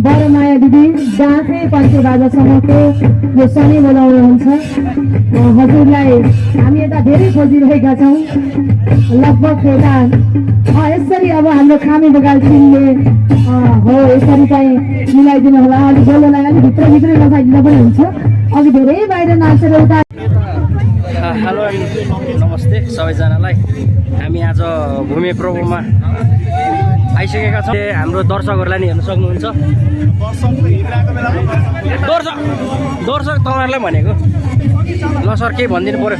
बरमाया दिदी डाँसे पञ्चे बाजासम्मको यो शनि बोलाउनुहुन्छ हजुरलाई हामी यता धेरै खोजिरहेका छौँ लगभग यता यसरी अब हाम्रो खामे बगाल टिमले हो यसरी चाहिँ मिलाइदिनु होला अलिक बोल्नलाई अलिक भित्रभित्रै नखाइदिँदा पनि हुन्छ अघि धेरै बाहिर नाचेर उता हेलो नमस्ते सबैजनालाई हामी आज भूमि प्रभुमा आइसकेका छौँ हाम्रो दर्शकहरूलाई नि हेर्न सक्नुहुन्छ दर्शक तपाईँहरूलाई भनेको ल सर केही भनिदिनु पऱ्यो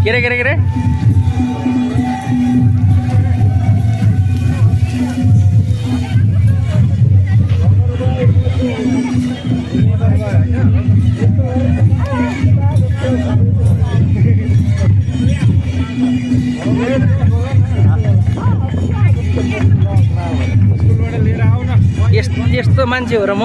के रे यस्तो मान्छे हो र म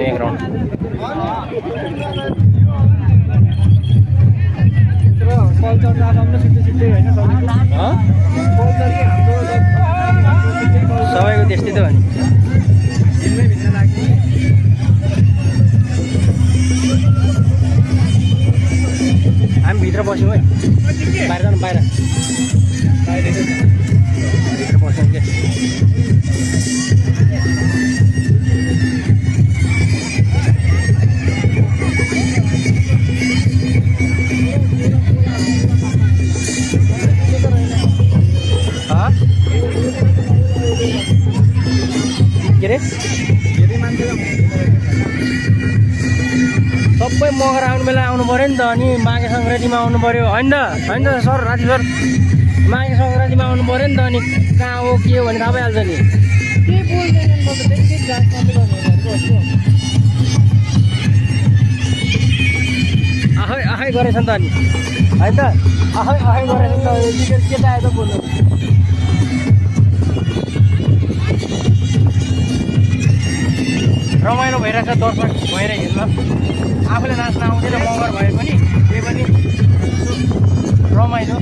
एक राउन्ड सबैको त्यस्तै त हो नि हामी भित्र बस्यौँ है बाहिर जानु बाहिर भित्र बस्यौँ के सबै मगर आउनु बेला आउनु पऱ्यो नि त अनि माघे सङ्क्रान्तिमा आउनु पऱ्यो होइन त सर राति सर माघे सङ्क्रान्तिमा आउनु पऱ्यो नि त अनि कहाँ हो के हो भने थाहा भइहाल्छ नि आखै गरेछ नि त अनि होइन त आखै गरेछ नि त के चाहियो त बोल्नु रमाइलो भइरहेछ दर्शक भएर हिँड्न आफूले नाच्न आउँदैन मगर भए पनि त्यही पनि रमाइलो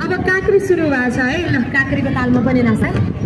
अब काँक्री सुरु भएको छ है ल काँक्रीको तालमा पनि नाच्छ